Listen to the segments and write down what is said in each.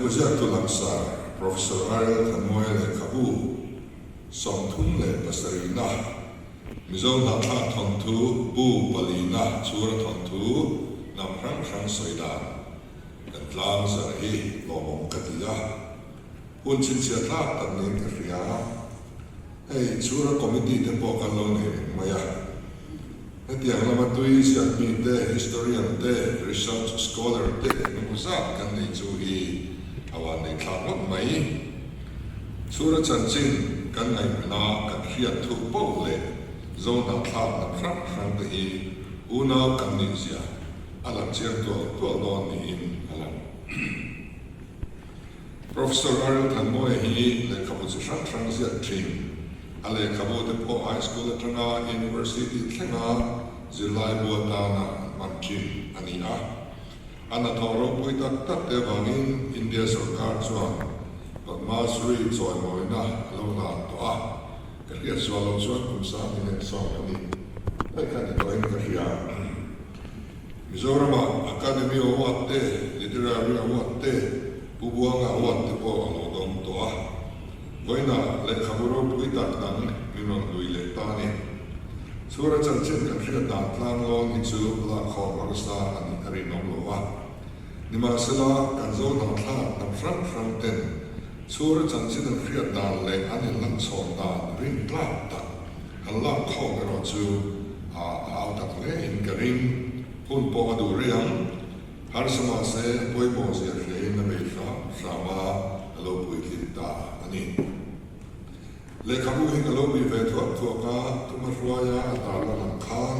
Lehkhabu ziaktu langsar Professor RL Thanmawia lehkhabu 37na Mizo hnahthlak thawnthu bu palina chhura thawnthu hnam hrang hrang sawi dan kan tlang zarh hi lawmawm ka ti a, hun chhinchhiah thlak tak niin ka hria. Hei chhura committee te pawh kan lo nei reng mai a. Hetiang lama tui ziak mi te, historian te, research scholar te engemaw zat kan nei chu hi a van nei thlak ngawt mai. Chhura chanchin kan ngaihmena kan hriat thuk poh leh Zohnahthlak hnam hrang hrang te hi unau kan nih zia a lang chiang tual tual dawn niin a lang. Professor Aril Thanmawia hi lehkhabu chi hrang hrang ziak thin. A lehkhabu te pawh high school atanga university thlenga zirlaibu atana an hman thin a ni a. A hnathawh ropui tak tak te avangin India sorkar chuan Padma Shri chawimawina a lo hlan tawh a. Ka hriat sual loh chuan kum 2010 a ni daih kha ni tawhin ka hria. Mizoramah Academy Award te, Literary Award te, Pu Buanga Award te pawh a lo dawng tawh a. Vawiinah lehkhabu ropui tak dang min rawn hlui leh ta a ni. Chhura chanchin kan hriat dan tlang lawn hi chu lakkhawm harsa a nih a rinawm lo a. Nimahsela, kan zo hnamthlak hnam hrang hrang ten chhura chanchin an hriat dan leh an inlanchhawn dan rintlak tak Han lak khawm erawh chu a hau tak hle in ka ring. Hun pawh a duh rei ang. Harsa mahse a pawimawh zia hria in a bei hram hram a, a lo puitlin ta a ni. Lehkhabu hi ka lo bih ve thuak thuak a, tuma hruaia a tarlan ang khan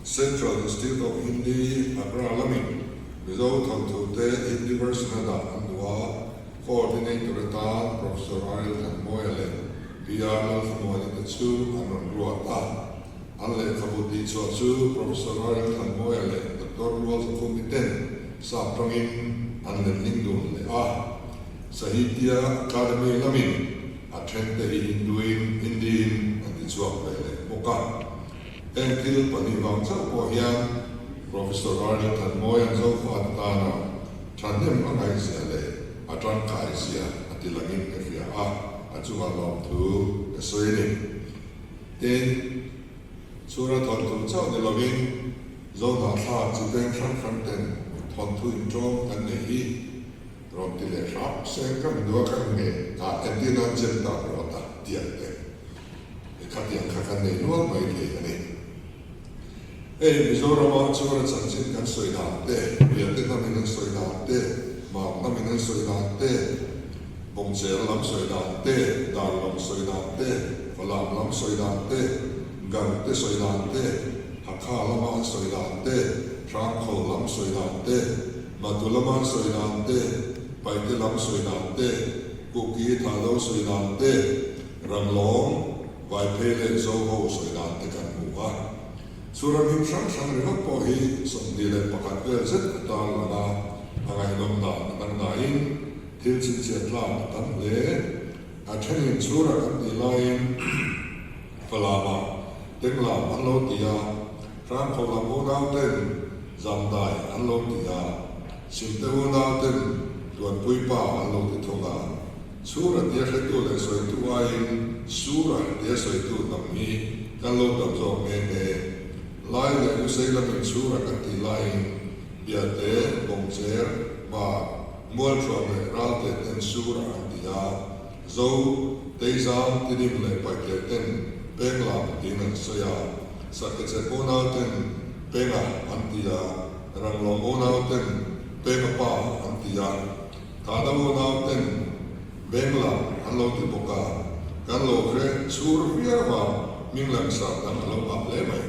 Central Institute of Hindi, Agra lamin Mizo thawnthu te Hindi version a dah an duh a, Coordinator atan Professor Ariel Thanmawia leh PR Lalthlamuani te chu an rawn ruat a. An lehkhabu tihchhuah chu Professor Ariel Thanmawia leh Doctor Rualzakhumi ten sap tawngin an letling dun leh a. Sahitya Akademi lamin a thente hi Hindu-in, Hindi-in an tichhuak ve leh bawk a. Heng thil pahnih vang chauh pawh hian Professor Ariel Thanmawia'n Zofate tana Thahnem a ngaihzia leh a tangkaizia a ti langin ka hria a, a chungah lawmthu ka sawi a ni. Tin, chhura thawnthu chauh ni lovin Zohnahthlak chi peng hrang hrang ten thawnthu intawm kan nei hi rawn ti leh hrap seng ka hmu a, ka hmu nge a, entir nan chem tak rawt a tiang te khatiang kha kan nei nual mai thei a ni. Hei Mizorama chuan a chanchin kan sawi dan te, Biate hnamin an sawi dan te, Mam hnamin an sawi dan te, Bawngcher lam sawi dan te, Darlawng sawi dan te, Falam lam sawi dan te, Gangte sawi dan te, Hakha lama an sawi dan te, Hrangkhawl lam sawi dan te, Matu lama an sawi dan te, Paite lam sawi dan te, Kuki Thahdo sawi dan te, Ranglawng, Vaiphei leh Zoho sawi dan te kan hmu a. Chhura hming hrang hrang ringawt pawh hi 21 vel zet a tar lang a, a ngaihnawm dan a dang dahin thil chhinchhiah tlak a tam hle. A thenin chhura kan tih laiin Falamah Tenglam an lo ti a, Hrangkhaw lam unau ten Zamdai an lo ti a, Simte unau ten Tluanpuipa an lo ti thung a. Chhura tia hretu leh sawitu aiin Sura tia sawitu hnam hi kan lo tam zawk nghe nghe. Lai leh Lusei lamin Chhura kan tih laiin Biate, Bawngcher, Mar, Mualthuam leh Ralte ten Sura an ti a, Zo, Teizang, Tidim leh Paite ten Penglam tiin an sawi a, Sakechek unau ten Penga an ti a, Ranglawng unau ten Pengapa an ti a. Thahna unau ten beng lam an lo ti bawk a, kan lo hre chhur viau a, hming langsar dang a lo ngah hle mai.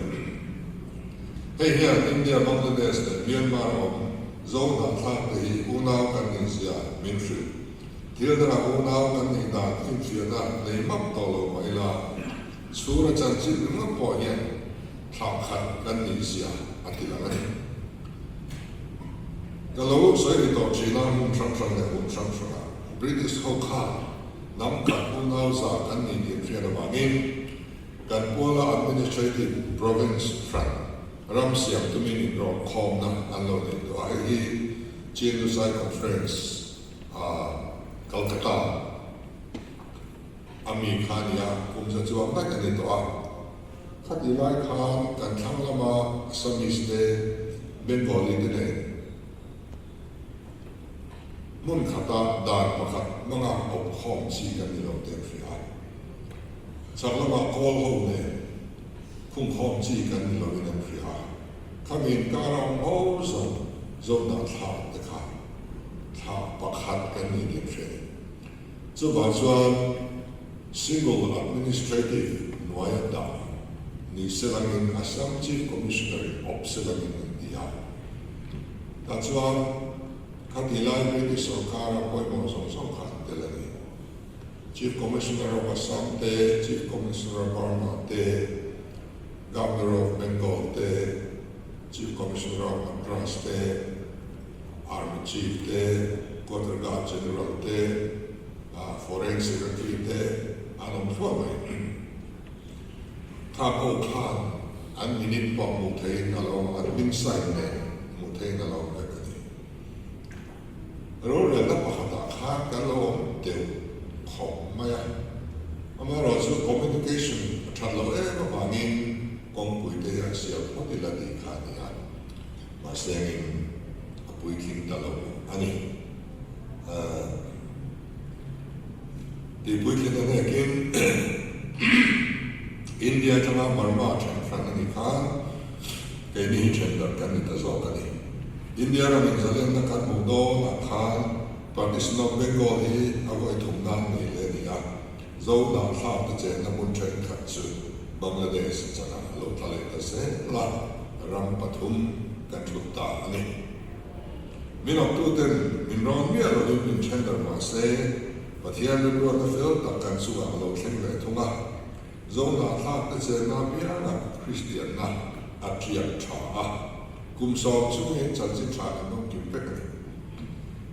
Hei hian India, Bangladesh leh Myanmar a awm Zo hnahthlak te hi unau kan nih zia min hrilh. Thil dangah unau kan nih dan finfiahna nei map tawh lo mah ila, chhura chanchin ringawt pawh hian thlah khat kan nih zia a ti lang a ni. Ka lo sawi ri tawh thin a, hmun hrang hrang leh hun hrang hrangah British ho khan hnam khat unau za kan ni tih an hriat avangin kan puala administrative province hran ram siam tumin inrawm khawmna an lo nei tawh a, hei hi Chin Lusai Conference a. Calcutta a mi kha a ni a, kum za chuang daih a ni tawh a. Khatih lai khan kan thlang lama Assamese te, Bengali te nen hmun khata dan pakhat hmanga awp khawm chi kan ni lo teh an hria a. Chak lamah kawl ho nen khung khawm chi kan ni loin an hria a. Khami inkar a awm ho zawng zawng dah thlak te kha thla pakhat kan ni tih an hria a ni. Chuvang chuan Single Administrative hnuaia dah ni selangin Assam Chief Commissioner-in awp selangin an ti a. Tah chuan khati lai British sorkara pawimawh zawng zawng kha an tel a ni. Chief Commissioner of Assam te, Chief Commissioner of Burma te, Governor of Bengal te, Chief Commissioner of Madras te, Army Chief te, Quarter Guard General te, Foreign Secretary te an awm thluah mai. Kha pawh khan an minute pawh hmuh theihin a lo awm, an hming sign nen hmuh theihin a lo awm vek a ni. Rorelna pakhatah khan kan lo awm deuh khawp mai a, amaherawhchu communication a that loh em avangin kawngpui te hi an siam phawt ila tih kha a ni a. Mahse engin a puitling ta lo a ni. Tih puitling a hnekin India atanga Burma then hran a nih khan keini hi then darh kan ni ta zawk a ni. India ram inzalenna kan hmuh dawnah khan Partition of Bengal hi a vawi thum nan nei leh a ni a, Zo hnah thlak te chenna hmun thenkhat chu Bangladesh chanah a lo tla leh ta zel a, ram pathum kan thut ta a ni. Min awptuten min rawn miah lovin min then darh mah se, Pathian rimruatna fel tak kan chungah a lo thleng ve thung a, Zo hnah thlak te chenna apiangah Kristianna a tiak tha a, kum sawm chungin chanchin tha kan awm kim vek a ni.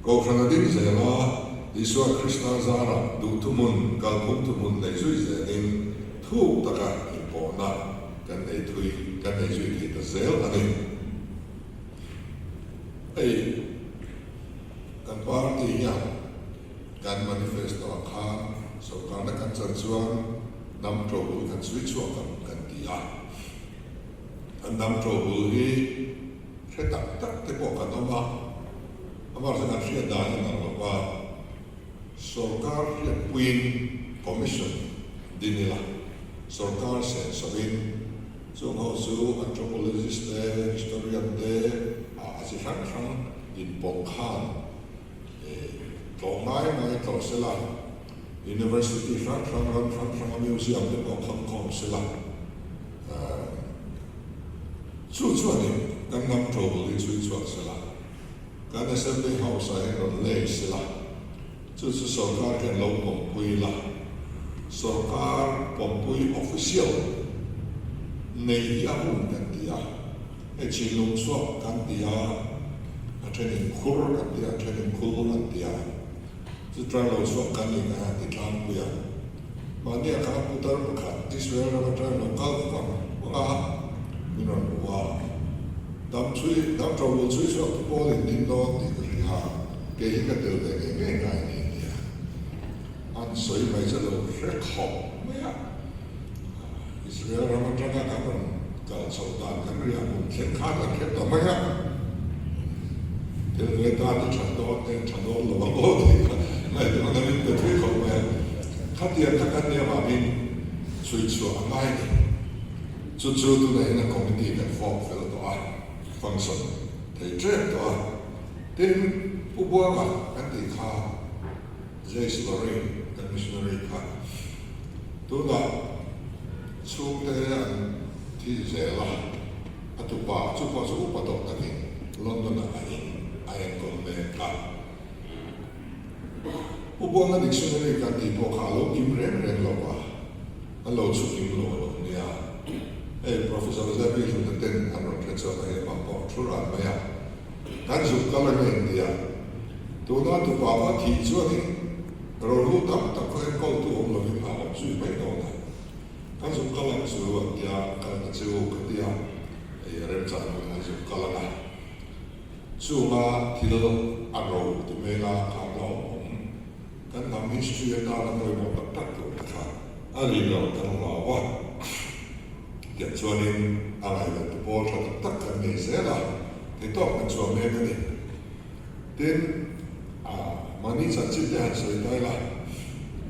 Kohhran a ding zel a, Isua Krista zarah duh thuhmun, kalphung thuhmun nei zui zelin thuk taka inpawhna kan nei thui, kan nei zui thei ta zel a ni. Hei kan party hian kan manifesto ah khan sorkarna kan chan chuan hnam ṭobul kan chhui chhuak ang kan ti a. Kan hnam ṭobul hi hre tak tak te pawh kan awm a. Amah chu kan hriat dan in ang lo va, sorkar hriatpuiin commission din ila, sorkar sensawiin chung ho chu anthropologist te, historian te ah a chi hrang hrang inpawlh khan tlawh ngai ngai tlawh sela, university hrang hrang ram hrang hranga museum te pawh khawn khawm sela, chu chuanin kan hnam ṭobul hi chhui chhuak sela. Kan Assembly House ah hian rawn lei se la, chu chu sorkar hian lo pawmpui la, sorkar pawmpui official nei hi a hun kan ti a, hei chinlung chhuak kan ti a, a thenin khur kan ti a, a thenin khul an ti a, chu trai lo chhuak kan ni kan han ti tlangpui a, mahnia kha putar pakhat Israel ram atang lo kal vang vang a, min rawn hmu a. Dam chhui, dam ṭo bul chhui chhuak tu pawl in ding dawn tih ka hria a, kei hi ka tel ve ngei ngei ngai ni nia. An sawi mai chu lo hre khawp mai a. Israel ram aṭanga kan rawn kal chhoh dan kan riah hmun thleng khan kan hre ta mai a. Tel ve tan i ṭhat dawn nge ṭha dawn lo ang aw tih kha ngaihtuahna min pe thui khawp mai a. Khatiang kha kan nia vangin chhui chhuah a ngai ni. Chu chu tunah hian a committee kan form fel tawh a, function thei ṭep tawh a. Tin, Pu Buanga kan tih kha Jace Lorraine kan missionary kha tunah chhungte an thi zel a, a tupa chu pawh chu upa tawh takin London-ah a in a enkawl mek a. Pu Buanga dictionary kan tih pawh kha a lo kim reng reng lo a. An lo chhuk kim lo a lo nia. Hei Professor ZP Hluna ten an rawn hre chuan a hei mah pawh thu ran mai a. Kan zuk kal ang em tia. Tuna tupa va thih chuanin rohlu tam tak khaw enkawltu awm lovin a awm zui mai dawn a. Kan zuk kal ang chu an tia, kal ta che u ka tia. Hei a remchang hun an zuk kal ang a. Chunga thil a ro ti hmela kha hlauhawm. Kan hnam history atana pawimawh tak tak tur te kha a ri lo kan hlau a. Tiang chuanin a ngaihven tu pawl tha tak tak kan nei zel a, theitawp kan chhuah mek a ni. Tin, mahni chanchin te han sawi ta ila,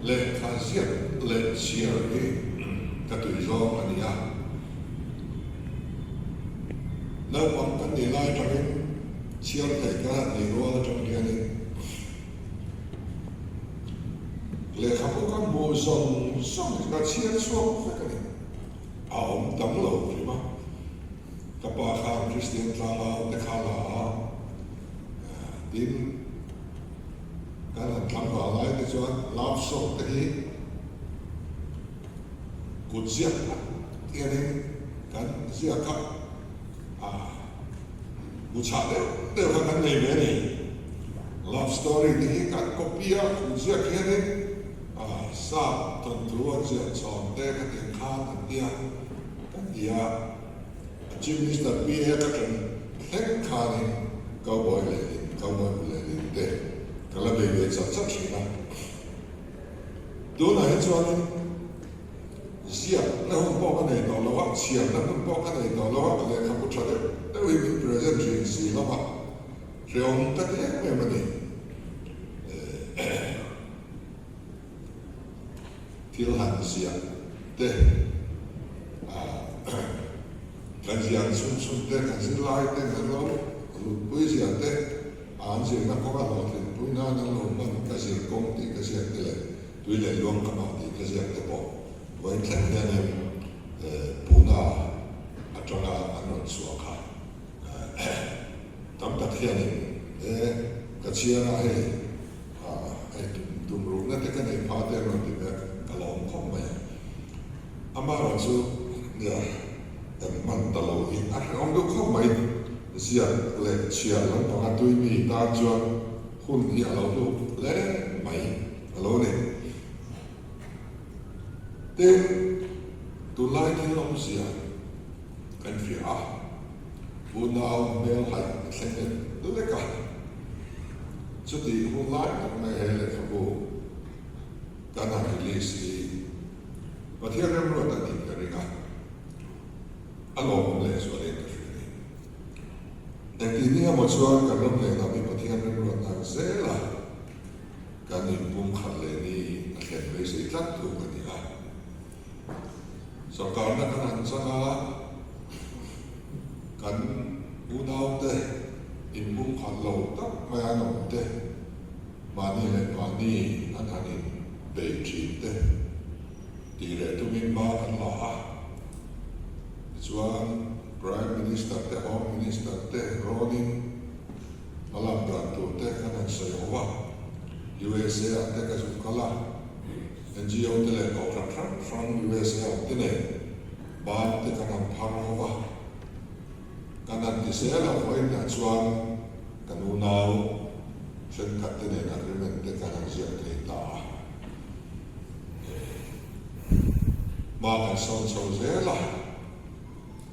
lehkha ziak leh chhiar hi ka tui zawng a ni a. Naupang kan nih lai atangin chhiar theih ka han nih rual atang hianin lehkhabu ka hmuh zawng zawng hi ka chhiar chhuak vek a ni. A awm tam lo hrim a, ka pa khan Kristian tlangau te kha la a, tin kan han tlangval lai te chuan love song te hi kut ziak tak hianin kan ziak a, bu chhah deuh deuh kha kan nei ve a ni. Love story te hi kan copy a, kut ziak hianin Sap thawnthu an ziak chhawn te ka tiang khan an tia kan ti a, a Chief Minister PA ka ṭan thleng khanin Cowboy lehlin, Cowboy bu lehlin te ka la bei ve char char ṭhin a. Tunah hi chuanin ziak na hun pawh ka nei tawh lo a, chhiar na hun pawh ka nei tawh lo a, lehkhabu ṭha deuh deuh hi min present ṭhin si hlawm a, hrehawm ka ti em em a ni. Thil han ziah te, kan ziah chhun chhun te, kan zirlai te an lo lutpui ziah te, an zirna kawnga hlawhtlinpui nan an lo hman ka zir kawng tih ka ziak te leh tui leh luang ka mah tih ka ziak te pawh vawiin thleng hianin Pune atanga an rawn chhuah kha. Tam tak hianin he ka chhiar a hei hei tum rukna te ka neih phah te an rawn ti ve ka lawm khawp mai a. Amaherawh chu nia kan hman ta lo hi a hrehawm deuh khawp mai. Ziak leh chhiar lampanga tui mi tan chuan hun hi a lo hlu hle mai a lo ni. Tin, tunlai thil awmzia kan hria a, unau hmel haih a thleng lek lek a, chutih hun lai tak mai he lehkhabu kan han release hi Pathian remruat a nih ka ring a, a lawmawm lehzualin ka hria a ni. Engtih ni emaw chuan kan ram leh hnam hi Pathian remruat ang zel a. Kan inpumkhat leh ni a thlen beisei tlat thung a ni a. Sorkarna kan han chang a, kan unaute inpumkhat lo tak mai an awm te, mahni leh mahni an han inbei thin te tih leh tumin hma kan la a. Tichuan Prime Minister te, Home Minister te rawnin, Hmalak dan tur te kan han sawi ho a, USA ah te ka zuk kal a, NGO te leh kohhran hrang hrang USA awm te nen ban te kan han phar ho a, kan han ti zel a, vawiinah chuan kan unau thenkhat te nen agreement te kan han ziak thei ta a, hma kan sawn chho zel a.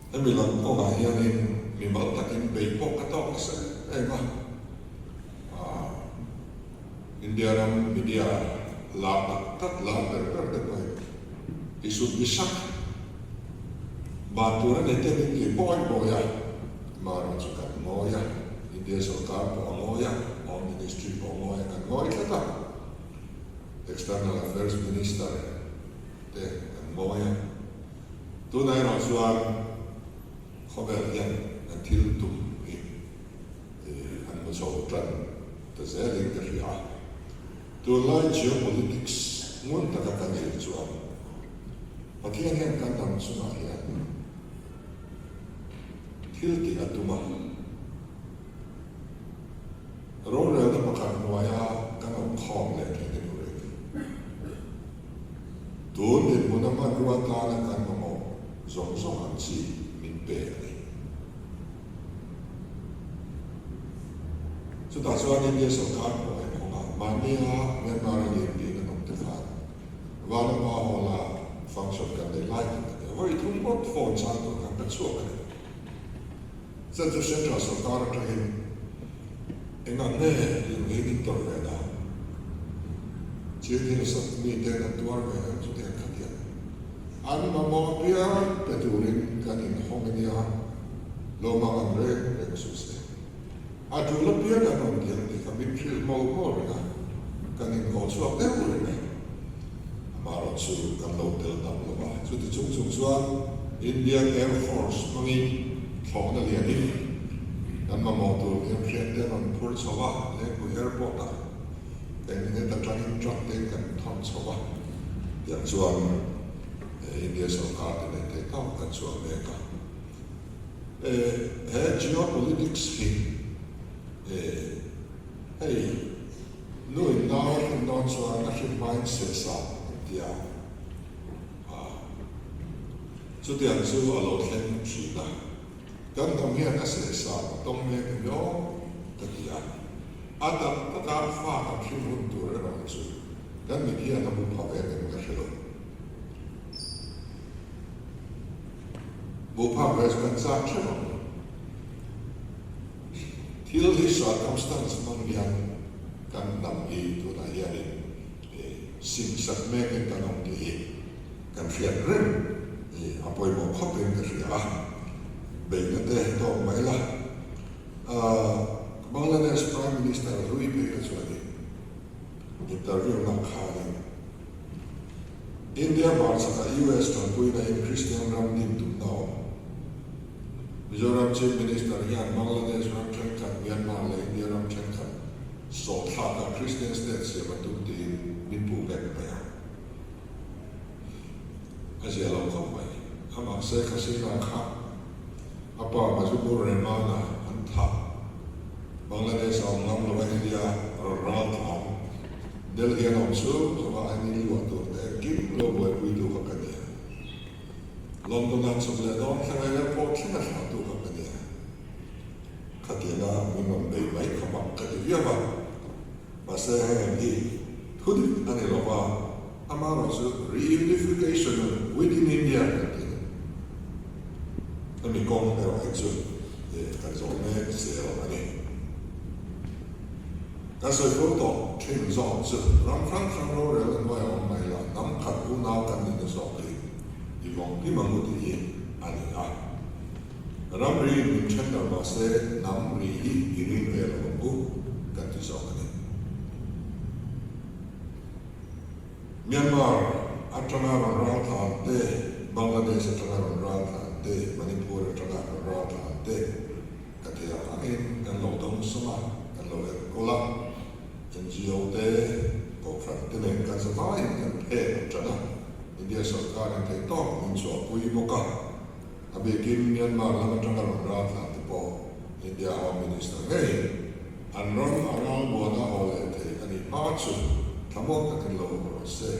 Hemi lam kawngah hianin mimal takin beih pawh ka tawk nasa em em a, India ram media lar tak tak lar ber ber te pawhin i sut bi sak ban tur a nei te min ti bawi bawi a, amaherawh chu kan ngawi a, India sorkar pawh a ngawi a, Home Ministry pawh a ngawi a, kan ngawi tlat a, External Affairs Minister te kan ngawi a. Tunah erawh chuan khawvel hian an thil tum hi an hmu chho tan ta zelin ka hria a. Tunlai geopolitics ngun taka kan zir chuan Pathian hian kan hnam chungah hian thil tih a tum a. Rorelna pakhat hnuaia kan awm khawm leh theih ni turin tun dinhmuna hmanrua tana kan mamawh zawng zawng ang chi min pe a ni. Chutah chuan India sorkar pawh a inhawng a, mahnia Myanmar-a lianlian an awm te khan Vanapa Hall-a function kan nei lai tak a ni a, vawi thum ngawt phone chang tur khan ka chhuak a ni. Chan chu Central sorkar atangin eng ang nge lirngei min tawrh ve dan? Chin Hills a miten an tuar ve em chutiang khatiang an mamawh apiang pe turin kan inhawng a nia, lo mang ang reng reng suh se. A tul apiang an rawn ti ang tih kha min hrilh maw maw reng a, kan inkaw chhuak deuh reng e. Amaherawh chu kan lo tel tam lo va, chuti chung chung chuan Indian Air Force hmangin thlawhna lianin kan mamawh tur hliam hriat te an rawn phur chho a, Lengpui Airport ah eng heta tangin truck te kan thawn chho va, tiang chuan India sorkar te nei thei tawk kan chhuah mek a. He geopolitics hi hei nu in nau a hrin dawn chuan a hrin hmain sehsa an ti a, chutiang chu a lo thleng thin a. Kan hnam hian a sehsa a tawng mek em aw ka ti a, a tak taka fa kan hrim hun tur erawh chu kan mit hian a hmu pha ve em ka hre lo. Hmuh phak ve chu kan chak hrep ang. Thil hi circumstance hmang hian kan hnam hi tunah hianin singsak mekin kan awm tih hi kan hriat reng hi a pawimawh khawpin ka hria a, beihna te tawk mai la. Bangladesh Prime Minister hlui phei kha chuanin interview nak khanin India hmarchhakah US tanpuina in Kristian ram din tumna a awm. Mizoram Chief Minister hian Bangladesh ram thenkhat, Myanmar leh India ram thenkhat sawhthlakah Kristian state siam a tum tiin min puh vek mai a. A zia lo khawp mai. Amah Sheikh Hasina kha a pa Mujibur Rahman-a an thah. Bangladesh a awm ngam lo a India rawn ral thlam. Delhi an awm chhung chunga an in luah tur te engkim lo buaipuitu kha ka nia. London an chhuk leh dawn thleng a airport thleng a thlahtu kha ka nia. Khatianga min rawn bei mai kha mak ka ti viau a. Mahse heng hi thu dik a ni lo va, amaherawhchu reunification within India kan ti a ni. Hemi kawng erawh hi chu kan zawh mek zel a ni. Kan sawi fo tawh thin zawk chu ram hrang hrang rorel a hnuai a awm mai la, hnam khat unau kan nihna zawk hi i vawng hlim ang u tih hi a ni a. Ramri min then lo mahse hnam ri hi i ring ve lo ang u kan ti zawk a ni. Myanmar atanga rawn ral tlan te, Bangladesh atanga rawn ral tlan te, Manipur atanga rawn ral tlan te ka thei ang angin kan lo dawng sawm a, kan lo enkawl a, NGO te, Kohhran te nen kan zavaiin kan phek an tan a, India sorkarin theihtawp min chhuahpui bawk a. A bikin Myanmar lam atanga rawn ral tlan te pawh India Home Minister ngeiin an ram a ralmuana haw leh thei a nih hma chu thlamuang takin lo awm rawh se.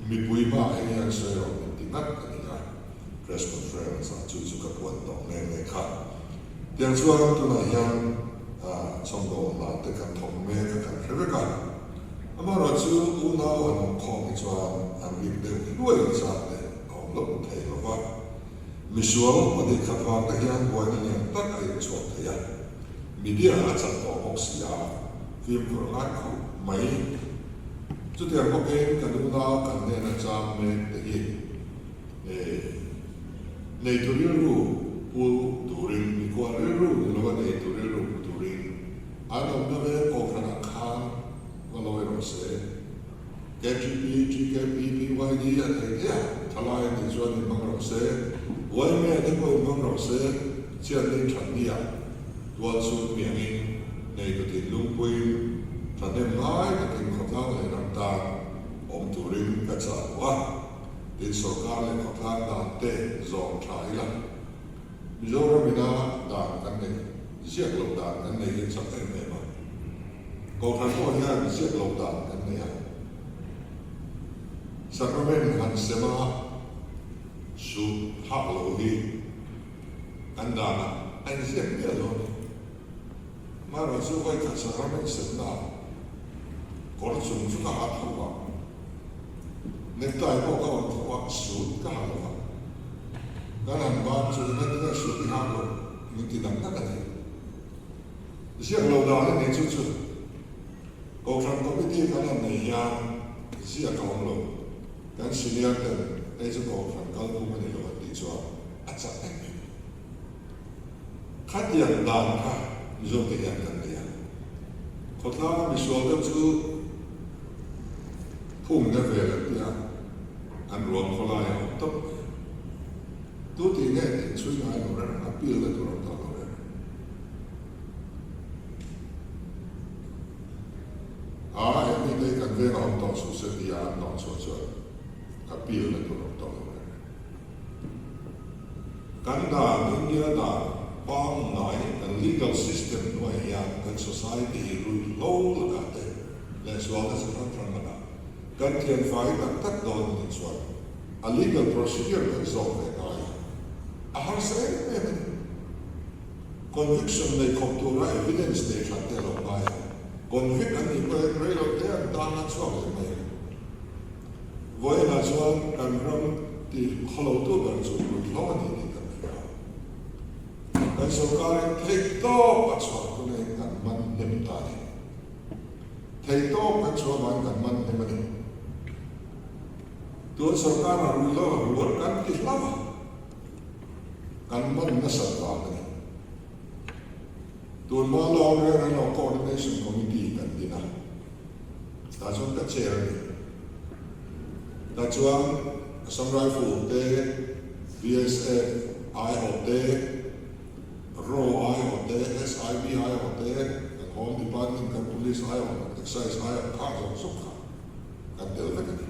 Mipui hmaah hei hian sawi rawh min ti ngat a ni a, press conference ah chu chu ka puan tawh nghe nghe kha. Tiang chuan tunah hian chhawmdawl hna te kan thawk mek a kan hre vek a, amaherawhchu unau an awm khawm hi chuan an rik deuh hluai zat te a awm lo thei lo va, misual pahnih khat vang te hian buaina lian tak a inchhuak thei a, media a chak tawh bawk si a, fimkhur ngai khawp mai. Chutiang bawkin kan unau kan hnena chang mek te hi neitu rilru pu turin, mikhual rilru ni lova neitu rilru pu turin an awmna veng kohhranah khan va lawi rawh se. KGP, GKP, BYD a thei thei a, thalai a nih chuan inhmang rawh se, Uaime te pawh inhmang rawh se, chhiatni thatnia tual chhung miangin neitu thinlungpuiin thahnem ngai takin khawtlang leh ram tan awm turin ka chah duh a, tin sorkar leh khawtlang dan te zawm tha ila Mizoram ina dan kan nei ziak loh dan kan nei hi chak em em a. Kohhran pawh hian ziak loh dan kan nei a. Sacrament han sem a suh hak lo hi kan danah a inziak miah lo a ni. Amaherawhchu vawikhat sacrament semnaah kawr chung chu ka ha tho a, necktie pawh ka awrh tho a, suit ka ha lo va. Kan han ban chu engati nge suit i hak loh min ti dang tak a ni. Ziak lo dan a nih chu chu Kohhran Committee kan han neih hian. Ziak a awm lo. Kan senior ten hei chu kohhran kalphung a ni lo an tih chuan a chak em em. Khatiang dan kha Mizote hian kan nei a. Khawtlanga misual deuh chu phungna vel an ti a, an ruang khawlai a awm tawp mai. Tu tih nge tih chhui ngai lo reng, appeal na tur awm tawh lo reng. A hemi te kan veng a awm tawh suh se tia an hnawh chhuah chuan appeal na tur awm tawh lo reng. Kan dan, India dan pangngai, kan legal system hnuai hian kan society hi ruihhlo lakah te leh sualna chi hrang hrang lakah kan thianfai tak tak dawn a nih chuan a legal procedure kan zawk ve ngai a, a harsa em em a ni. Conviction nei khawp tura evidence nei that te a lo ngai a, convict an nih pawhin rei lo te an tan a chhuak leh mai a ni. Vawiinah chuan kan ram ti khawlotu ber chu ruihhlo a ni tih kan hria a. Kan sorkarin theihtawp a chhuah tunei kan man hnem ta a ni. Theihtawp kan chhuah vangin kan man hnem a ni. Tun sorkarah ruihhlo a rual kan ti hlauh a. Kan man nasat vang a ni. Tunhma Law Rel and Law Coordination Committee kan din a, tah chuan ka chair a ni. Tah chuan Assam Rifle te, BSF aiawh te, raw aiawh te, SIB aiawh te, kan Home Department, kan Police aiawh, Excise aiawh kha zawng zawng kha kan tel vek a ni.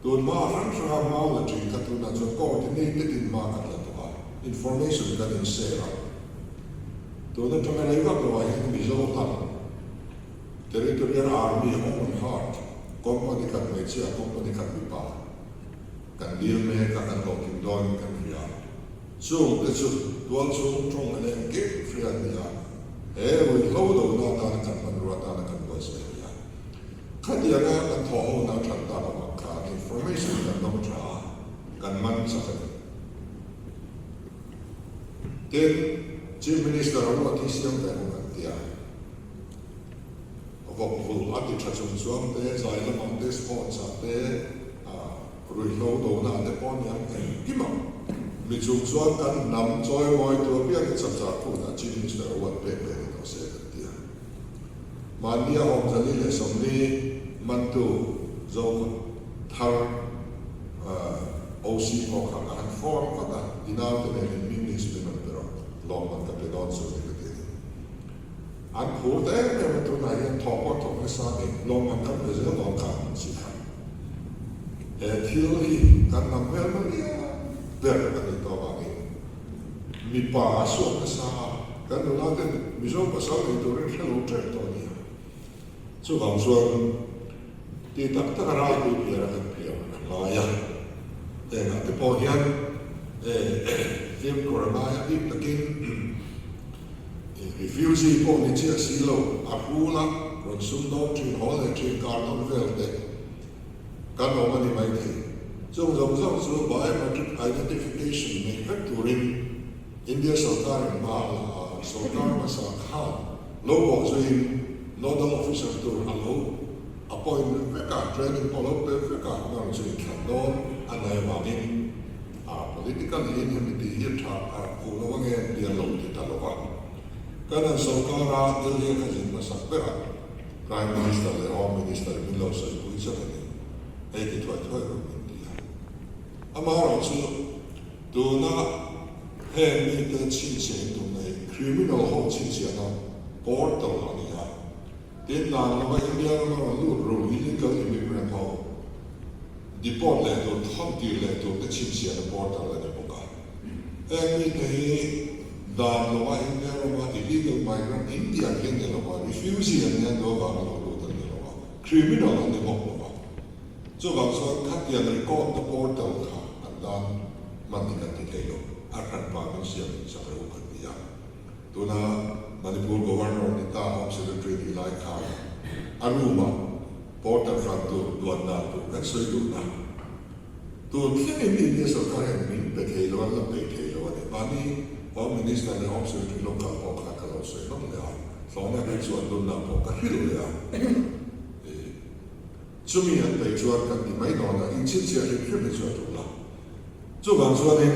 Tunhma hrang hranga hma la thin kha tunah chuan coordinated in hma kan la tawh a, information kan in share a. Tun atanga rei vak loah hian Mizo hlang Territorial Army Home and Heart company khat hmeichhia company khat mipa kan dil mek a, kan hlawhtling dawn in kan hria. Chung te chu tualchhung tawng a leng kip hria an ni a, he ruihhlo dona atana kan hmanrua atana kan buaitsaih a ni a. Khatianga kan thawh hona that tak avang khan information kan dawng tha a, kan man chak a ni. Tin, Chief Minister a ruat hi siam ve ang kan ti a, vawk vulh a ti tha chung chuang te, zai lamah te, sports ah te, ruihhlo dona ah te pawh a ni ang engkim ang. Mi chung chuan kan hnam chawimawi tu apiangin chapchar phutah Chief Minister a ruat pek ve ni tawh se kan ti a. Mahnia awmzali leh sawmli mantu Zokhawthar OC pawh kha ka han form vat a, i naute nen in hming list min rawn pe rawh, lawmman ka pe dawn chu ni ka ti a ni. An phur ta em em a, tunah hian thawk pawh thawk nasa a ni, lawmman kan pe zel dawn kha an si kha. He thil hi kan hnam hmelma lian ber a nih tawh avangin mipa a suak nasa a, Kan nula ten Mizo pasal nei turin hre lo tep tawh a ni a. Chuvang chuan ti tak tak a ralpui piar a kan piar a ngai a. Hengah te pawh hian fimkhur a ngai a bik takin refugee pawh ni chiah si lo a hul a rawn sumdawng thin haw leh thin kar tawn vel te kan awm a ni maithei. Chung zawng zawng chu biometric identification neih vek turin India sorkarin hma a la a, sorkar hmasa khan lo bawh zuiin nodal officer tur a lo appoint vek a, training pawh a lo pe vek a, amaherawh chu inthlan dawn a nei avangin a political in hemi tih hi a tha a fuh lo ange tih a lo ti ta lo va. Kan han sorkara Delhi a kha zin hmasak berah Prime Minister leh Home Minister min lo sawipui zet a ni, hei ti thuai thuai rawh min ti a. Amaherawh chu Tuna heng mite chhinchhiah in tumna hi criminal ho chhinchhiahna portal a ni a, tin dan lova India rama rawn lut ru illegal immigrant ho deport leh tur, thawn tir leh tur te chhinchhiahna portal a ni bawk a. Heng mite hi dan lova India rama illegal migrant India khi an ni lova, refugee an nia duh avanga lo lut an ni lova, criminal an ni bawk lova. Chuvang chuan khatiang record na portal kha an tan hman hi kan ti thei lo, a hran pa min siam sak reuh kan ti a. Tuna Manipur Governor ni ta Home Secretary nih lai khan a room ah portal hran tur duan dan tur kan sawi dun a. Tun thlengin India sorkar hian min pe thei lo, an la pe thei lo a ni. Mahni Home Minister leh Home Secretary local pawh kha ka lo sawi hlawm leh a, hlawhna hi chuan dunna pawh ka hrilh leh a. Chumi an peih chuan kan ti mai dawn a, inchhinchhiah hrim hrim hi chu a tul a. Chuvang chuanin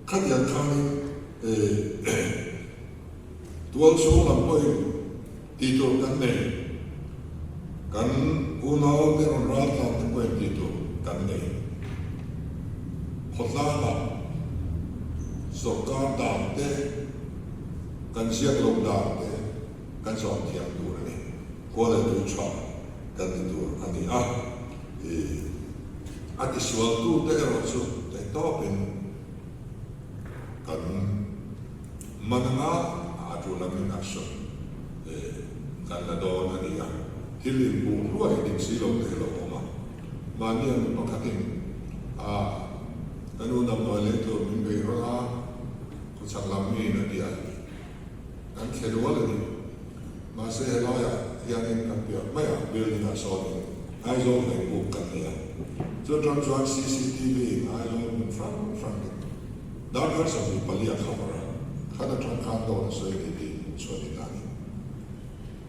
khatiang khanin tual chhung lam pawhin tih tur kan nei, kan unau te rawn ral tlan te pawhin tih tur kan nei. Khawtlangah sawrkar dan te, kan ziak lo dan te kan zawm thiam tur a ni. Khua leh tui tha kan ni tur a ni a, ih a tisualtute erawh chu theihtawpin kan man anga a tul angin action ih kan la dawn a ni a, thil inbuh hluai dik si lo te hi lo awm a, mahni a mi pakhatin a ka nu damdawi lei tur min bei rawn a, khawchhak lam miin a ti a. Kan thle rual a ni. Mahse helaiah hianin kan piah maiah building ah sawnin Aizawl hlei buk kan nei a. Chu atang chuan cctv in Aizawl hmun hrang hrang in darkar 24 a cover a, khat atang khan dawt a sawi a ni tiin hmuh chhuah ni ta a ni.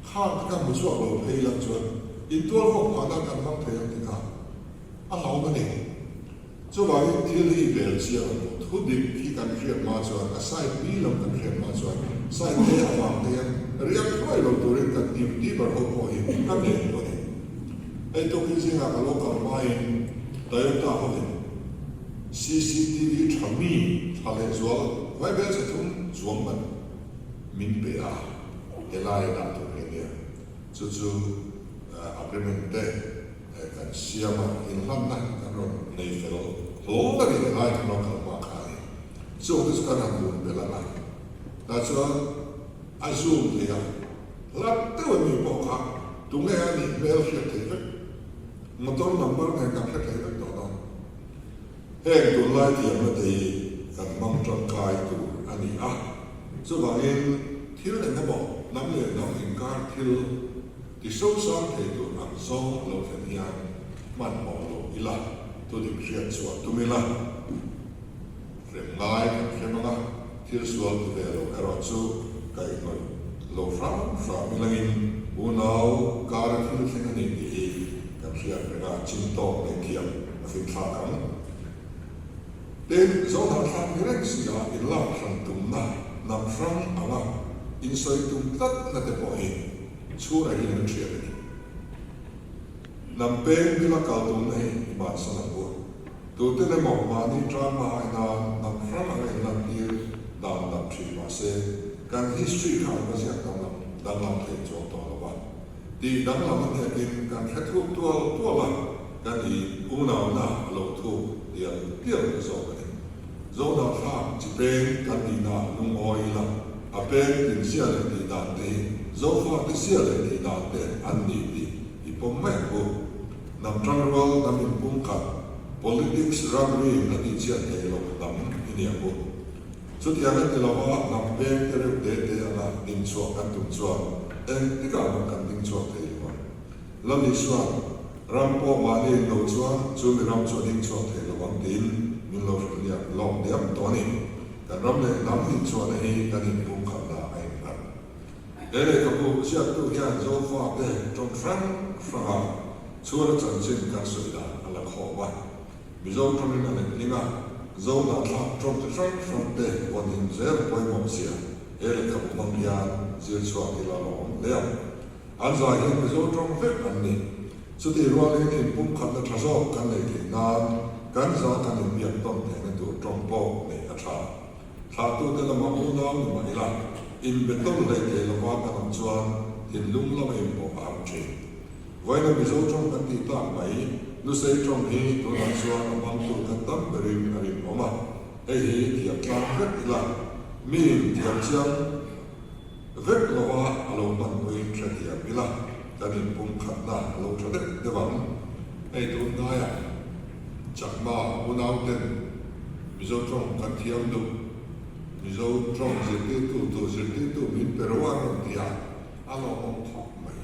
Khang te kha hmu chhuak lo phei lang chuan intual vawk phahna kan hmang thei ang ti kha a hlauhna ni. Chuvangin thil hi bel chiang a hmuh thu dik hi kan hriat hma chuan a side bi lam kan hriat hma chuan side A avang te hian riak hruai lo turin kan hnim dibar ho pawh hi ka nen duh a ni. Hei tukin zingah ka lo kal hmain Toyota hovin cctv tha mi tha leh zual vaibel chhe thum chuang man min pe a, helai a dah tur hi a nia. Chu chu agreement te Kan siam a, inhlanna kan rawn nei fel hlawl a ni helai kan rawn kal hma kha a ni. Chung te chu kan han dun belh ang a, tah chuan a zoom thei a, hlat deuh a mi pawh kha tunge a nih hmel hriat thei vek, motor number nen kan hre thei vek tawh dawn. Heng tunlai thiamna te hi kan hmang tangkai tur a ni a, chuvangin thil eng emaw hnam leh hnam inkar thil, Ti sosang thei tur ang zawng lo thlen hian hmanhmawh lo ila, thudik hriat chhuah tum ila, hrem ngai kan hrem anga thil sual ti ve lo erawh chu kaihhnawih lo hram hram ilangin unau kara thil thleng a ni tih hi kan hriat reng a, chin tawk nei thiam a finthlak ang. Tin, Zohnathlak ni reng si a inlak hran tumna hnam hrang anga insawi tum tlatna te pawh hi Chhunah hian an hriat a ni. Hnam peng bila kal tumna hi i bansan ang u. Tuten emaw mahni tanghma ai nan hnam hrang anga inlantir dan dap thin mah se, kan history kha an va ziak danglam danglam thei chuang tawh lo va. Tih danglam a hnekin kan hre thuk tual tual a, kan i unauna a lo thuk dial dial ta zawk a ni. Zohnah thlak chi peng kan nihna lungawi ila, a peng tin zia leh tih dan te hi Zofate zia leh tih dan te an ni tih i pawm mai ang u. Hnam tangrual, hnam inpumkhat, politics ramri a tihchhiat theih loh hnam i ni ang u. Chutiang a ti lova hnam peng te reuh te te anga dinchhuah kan tum chuan engtikah mah kan dingchhuak thei lo ang. Lal Isua'n, Ram pawh mahni in lo chuan chu mi ram chu a ding chhuak thei lo ang tiin min lo hrilh liam lawk diam tawh a ni. Kan ram leh hnam inchhuahna hi kan inpumkhatna a innghat. He lehkhabu ziaktu hian Zofate tawng hrang hranga chhura chanchin kan sawi dan a la khawm a. Mizo tawngin a letling a, Zo nahthlak tawng chi hrang hrangte vawnhim zel pawimawh zia he lehkhabu hmang hian zir chhuak ila lawm hle ang. An zai hian Mizo tawng vek an ni. Chutih rualin inpumkhatna tha zawk kan neih theih nan kan za kan inbiak tawn theihna tur tawng pawh neih a tha. Thlahtute lama unau ni mah ila, inbe tawn hlei thei lova kan awm chuan thinlung lama inpawh a har thin. Vawiina Mizo tawng kan tih tak mai, Lusei tawng hi tunah chuan a hmangtu kan tam berin a rinawm a. Hei hi thiam tlang vek ila, miin thiam chiang. Vek lova a lo hmanpuiin hrethiam ila, kan inpumkhatna a lo tha deuh deuh ang. Hei tunhnaiah Chakma unauten Mizo tawng kan thiam duh, Mizo tawng zirtirtu tur zirtirtu min pe ro a rawn ti a, a lawmawm khawp mai.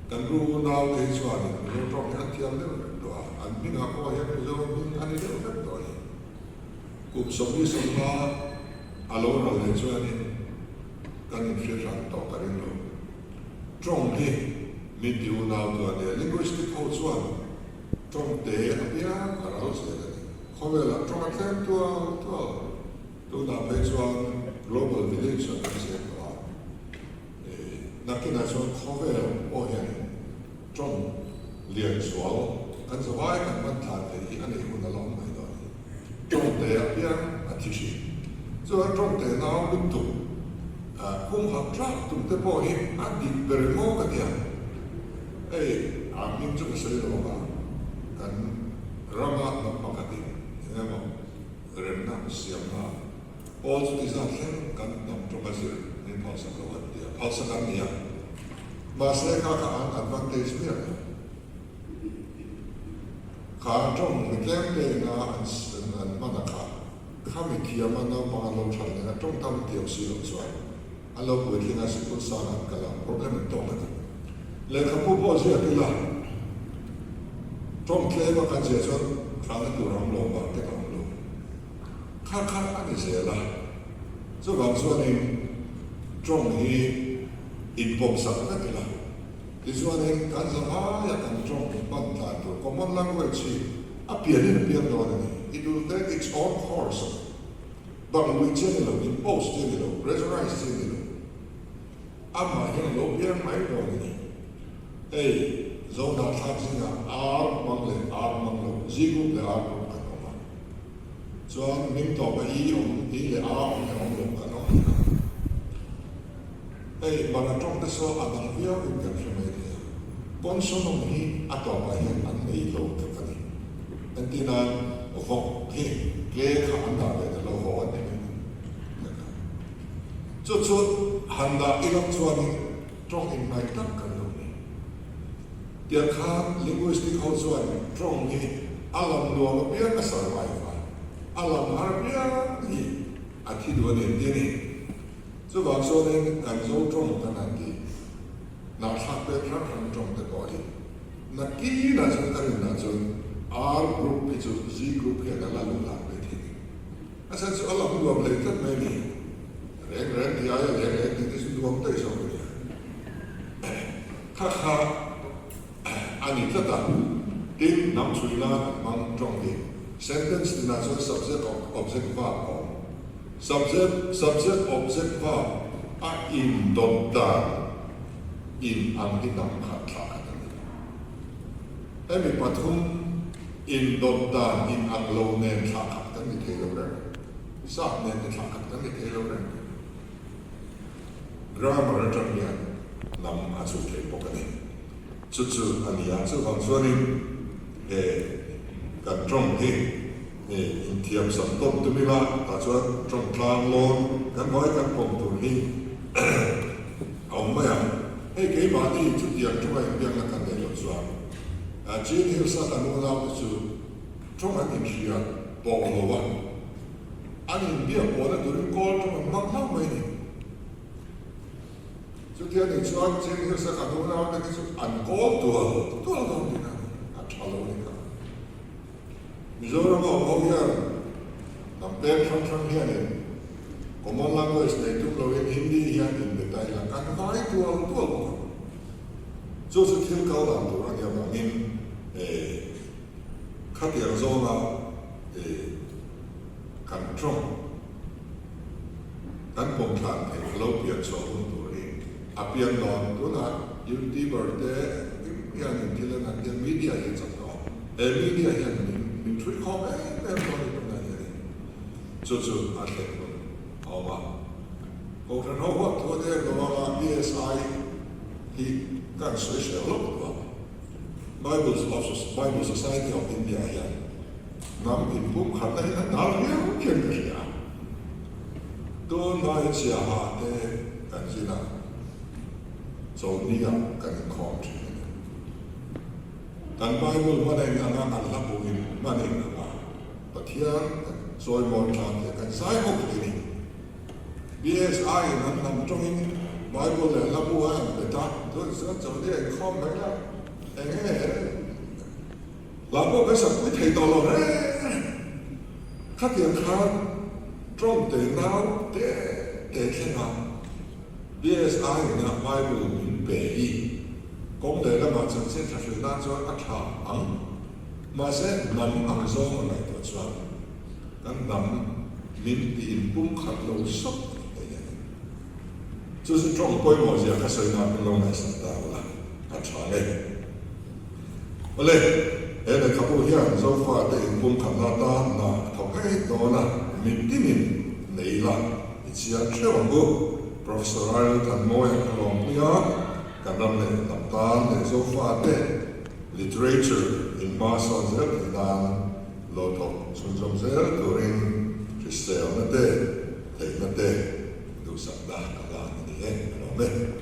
Kan ru unaute hi chuanin Mizo tawng hi an thiam deuh vek tawh a, an hmingah pawh hian Mizo hming a ni deuh vek tawh a ni. Kum 75 a lo ral leh chuanin kan inhria hran tawh ka ring lo. Tawng hi Min ti unau tu a nia. Linguistic ho chuan tawng te apiang a ral zel a ni. Khawvelah tawng a tlem tual tual. Tunah phei chuan global village ah kan cheng tawh a. Nakinah chuan khawvel pawh hian tawng lian zual kan zavai kan hman thlan theih hi a neih hun a la awm mai dawn a ni. Tawng te apiang a thi thin. Chuan tawng te nau lutuk humhak tlak tum te pawh hi a dik ber emaw ka ti a. Hei a hming chu ka sawi lo ang a, kan rama hnam pakhatin eng emaw remna siamna pawl chu ti zat thleng kan hnam tawng a zir min phalsak lo an ti a, phalsak an ni a. Mahse kha kha an advantage miah lo. Kha tawng mi tlem te ina an an hman a kha, kha mi thiam a naupang an lo that leh a tawng tam tiau si loh chuan an lo puitling a sikul sang an kal a problem an tawk a ni. Lehkhabu pawh ziak ila tawng tlem a kan ziah chuan hralhna tur a awm lo, market a awm lo. Kha kha a ni zel a, chuvang chuanin tawng hi inpawmsak vek ila. Tichuanin kan zavaia kan tawng hman tlan tur common language hi a pianin a piang dawn a ni. It will take its own course. Bang lui chi a ni lo, impose chi a ni lo, pressurize chi a ni lo. Amah hian a lo piang mai dawn a ni. Hei, Zohnahthlak zingah ar hmang leh ar hmang lo, Z group leh R group kan awm a. Chuan hming tawpa I awm, I leh A awm leh awm lo kan awm leh a. Hei Mara tawng te saw a dang viau in kan hre mai thei a, consonant hi a tawpah hian an nei lo tluk a ni. Entir nan vawk hi ke kha an dah ve ta lo, haw an ti mai mai a. Chu chu han dah ilak chuanin tawng inhnaih tak kan lo ni. Tiang khan linguistic ho chuan tawng hi a lam nuam apiang a survive a, a lam har apiang hi a thi duh a ni an ti a ni. Chuvang chuanin kan Zo tawng kan han tih hnah thlak pek hrang hrang tawng te pawh hi nakinah chuan ka rinah chuan R group hi chu Z group hian a la luh hlak ve thei ni. A chhan chu a lam nuam hlei tlat mai a ni. Reng reng ti aia leng leng tih te chu nuam daih zawk a nia. Kha kha a ni tlat a. Tin, hnam chhui nan an hmang tawng hi sentence tinah chuan subject object verb a awm. Subject, subject, object, verb a indawt dan in ang hi hnam khat thlah khat a ni. Hemi pathum indawt dan in ang lo nen thlah khat kan ni thei lo reng. Sap nen te thlah khat kan ni thei lo reng. Grammar atang hian hnam a chhui thei bawk a ni. Chu chu a ni a, chuvang chuanin he kan tawng hi inthiam sak tawp tum ila tah chuan tawng tlang lawn kan hnuai kan pawm tur hi a awm mai ang. Hei keimahni chutiang tawng a inbiakna kan neih loh chuan Chin Hills a kan unaute chu tawng an inhria pawh lo a, an inbiak pawhna turin kawl tawng an hmang hlauh mai a ni. Chutia nih chuan Cheng Hills a kan unaute khi chu an kawl tual tual dawn tih kha a tha lo ni kha. Mizoram a awm ho hian hnam peng hrang hrang hianin common language nei tum loin Hindi hian inbe ta ila kan vai tual tual bawk ang. Chu chu thil kal dan tur a nih avangin khatiang zawnga kan tawng Kan pawm thlan theih a lo pian chhuah hun tur hi a pian dawn. Tunah YouTuber te engkim hianin thil an han tia, media hi a chak tawh a. He media hian min min hrui khawm em em dawn ni tunah hianin chu chu a thlen hun a awm a. Kohhran ho huat thu a nia em lo anga PSI hi kan sawi hreh lawk duh a. Bible Bible Society of India hian hnam inpumkhatna hi an dal viau hian ka hria a. Tunhma hi chiaha te kan zin a, chawlhni-ah kan inkhawm thin a ni. Kan Bible hman eng anga kan hla bu in hman eng anga Pathian kan chawimawi tlan leh kan zai ho thei a ni. BSI in an hnam tawngin Bible leh hla bu a en bet a, tunah chuan chawlhni-ah inkhawm mai la, eng nge Hla pawh kan sakpui thei tawh lo reng reng. Khatiang khan tawng te nau te te thleng a BSI ina Bible min pe hi. Kawng lehlamah chanchin tha hrilh nan chuan a tha ang. Mahse, hnam ang zawng a ngaihtuah chuan kan hnam min ti inpumkhat lo sawt a ni thei a ni. Chu chu tawng pawimawh zia ka sawi nan min lo ngaihsak ta ula, a tha nge. Awle, he lehkhabu hian Zofate inpumkhatna atan hna a thawk ngei dawn a, mitinin nei ila i chhiar theuh ang u. Professor Railo Thanmawia ka lawmpui a, kan ram leh hnam tan leh Zofate literature in hma sawn zel theih nan lo thawk chhunzawm zel turin hriselna te, theihna te duhsakna ka hlan a ni e, ka lawm e.